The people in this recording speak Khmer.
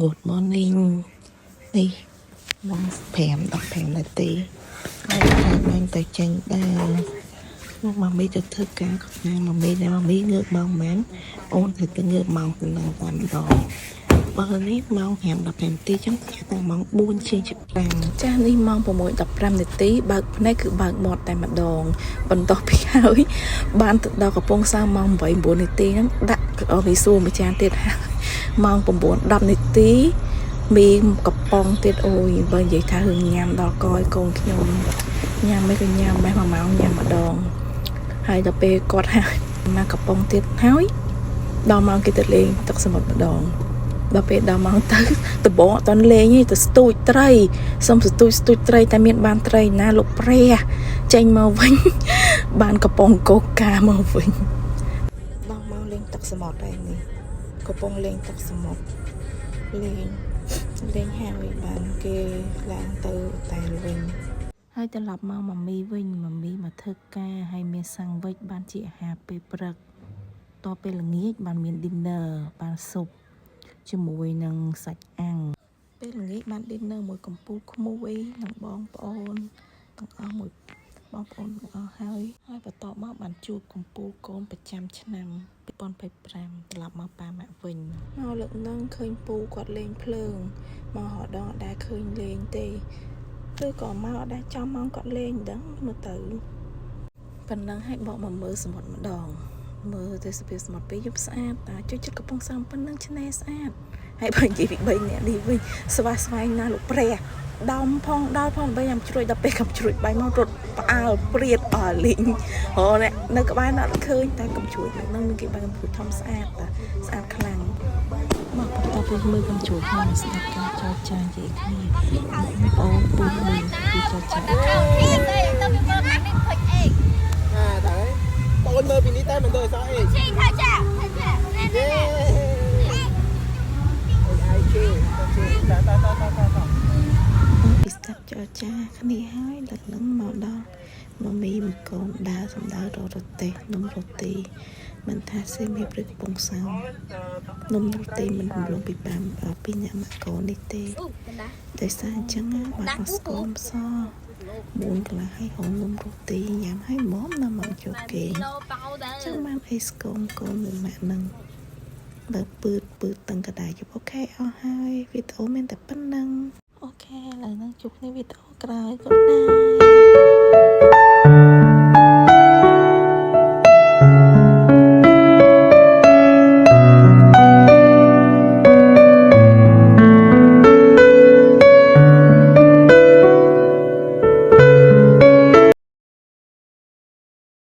Good morning. នេះម៉ោង5 15នាទីហើយខាងឡើងទៅចេញដែរមកម៉ាមីទៅធ្វើការក៏ណាម៉ាមីដែរម៉ាមីងើបម៉ោងប៉ុន្មានអូនត្រូវទៅងើបម៉ោងប៉ុណ្ណឹងតែម្ដងបើនេះម៉ោង5 15នាទីចឹងតាំងម៉ោង4ជាង5 ចាស់នេះម៉ោង6:15នាទីបើកភ្នែកគឺបើកមាត់តែម្ដង បន្ទាប់ពីហើយបានទៅដល់កំពង់សោមម៉ោង8 9នាទីហ្នឹងដាក់មីសួរមួយចានទៀតហើយម៉ោង9 10នាទីមានកំប៉ុងទៀតអូយបើនិយាយថារឿងញ៉ាំដល់កយកូនខ្ញុំញ៉ាំមិនក៏ញ៉ាំម៉េះមួយម៉ោងញ៉ាំម្ដងហើយដល់ពេលគាត់ហើយមកកំប៉ុងទៀតហើយដល់ម៉ោងគេទៅលេងទឹកសមុទ្រម្ដង ដល់ពេលដល់ម៉ោងទៅដំបងអត់តន់លេងទេទៅស្ទូចត្រីសុំស្ទូចស្ទូចត្រីតែមានបានត្រីណាលោកព្រះចេញមកវិញ បានកំប៉ុងកូកាមកវិញដល់មកលេងទឹកសមុទ្រហើយនេះកំពុងលេងទឹកសមុទ្រលេងលេងហើយបានគេឡើងទៅតែលវិញហើយត្រឡប់មកម៉ាមីវិញម៉ាមីមកធ្វើការហើយមានសាំងវិចបានជាអាហារពេលព្រឹកតពេលល្ងាចបានមាន dinner បានស៊ុប ជាមួយនឹងសាច់អាំងពេលល្ងាចបាន dinner មួយកំពូលក្មួយនិងបងប្អូនទាំងអស់មួយបងប្អូនទាំងអស់ហើយហើយបន្ទាប់មកបានជួបកំពូលកូនប្រចាំឆ្នាំ2025ត្រឡប់មកប៉ាម៉ាក់វិញមកលើកនឹងឃើញពូគាត់លេងភ្លើងមករដងអត់ដែលឃើញលេងទេឬក៏មកអត់ដែលចំម៉ោងគាត់លេងមិនដឹងមើលទៅប៉ុណ្ណឹងឲ្យបកមកមើលសមុទ្រម្ដង មើលទេសភាពសមុទ្រពេលយប់ស្អាតតាជួយចិត្តកំពង់សោមប៉ុណ្ណឹងឆ្នេរស្អាតហើយបើនិយាយពី3នាក់នេះវិញស្វាស្វែងណាស់លោកព្រះដំផងដល់ផងបីខ្ញុំជ្រួយដល់ពេលកំជ្រួយបាយមករត់ផ្អើលព្រាតអស់លីងអូអ្នកនៅក្បែរណាត់ឃើញតែកំជ្រួយហ្នឹងមានគេបាយកំជ្រួយធំស្អាតតាស្អាតខ្លាំងមកបន្ទាប់ពីមើលកំជ្រួយហើយស្ដាប់ការចរចានិយាយគ្នាបងប្អូនពូមួយពីចរចា ទៅទៅមើលខាងនេះឃើញអេ អាតែបងមើលពីនេះតែមិនដូចអសអេ ជីថាចាថាចាណែ យេ ណែ អៃជេជេតាតាតាតាតា ពីស្ដាប់ចរចាគ្នាហើយលើកនឹងមកដល់មមីមួយកូនដើរសំដៅរករទេះនំរ៉ូទីមិនថាសេមីព្រឹកកំពង់សោមនំរ៉ូទីមិនរំលងពីប៉ាមពីអ្នកម៉ាក់កូននេះទេ អូកណ្ដា ដោយសារអញ្ចឹងណាបានអស្គមស4កន្លះហើយហូបនំរ៉ូទីញ៉ាំហើយហ្មងណាមកយកគេង ឡូប៉ៅដែរ ចឹងបានអីស្គមកូនមួយម៉ាក់នឹងបើពឺតពឺតទាំងកដាយប់ OK អស់ហើយវីដេអូមានតែប៉ុណ្្នឹង OK ឥឡូវហ្នឹងជួបគ្នាវីដេអូក្រោយ good night.